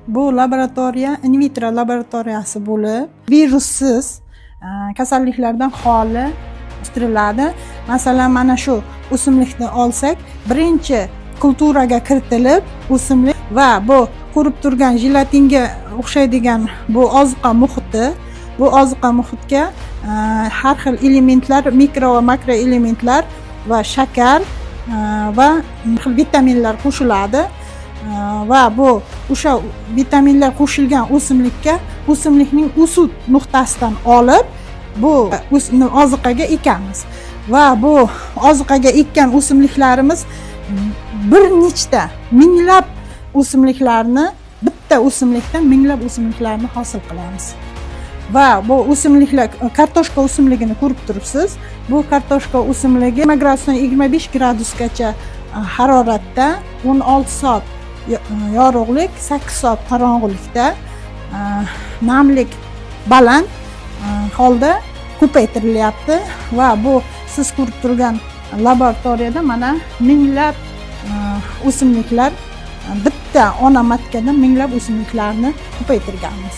Bu laboratoriya in vitro laboratoriyasi bo'lib, virussiz, kasalliklardan xoli o'stiriladi. Masalan, mana shu o'simlikni olsak, birinchi kulturaga kiritilib o'simlik va bu ko'rib turgan jelatinga o'xshaydigan bu oziqa muhiti, bu oziqa muhitga har xil elementlar, mikro va makro elementlar va shakar va xil vitaminlar qo'shiladi. Va bu o'sha vitaminlar qo'shilgan o'simlikka, o'simlikning o'suv nuqtasidan olib bu oziqaga ekamiz va bu oziqaga ekkan o'simliklarimiz bir nechta minglab o'simliklarni, bitta o'simlikdan minglab o'simliklarni hosil qilamiz. Va bu o'simliklar, kartoshka o'simligini ko'rib turibsiz, bu kartoshka o'simligi 20 gradusdan 25 gradusgacha haroratda 16 soat yorug'lik, 8 soat qorong'ulikda, namlik baland holda ko'paytirilyapti. Va bu siz ko'rib turgan laboratoriyada mana minglab o'simliklar, bitta ona matkadan minglab o'simliklarni ko'paytirganmiz.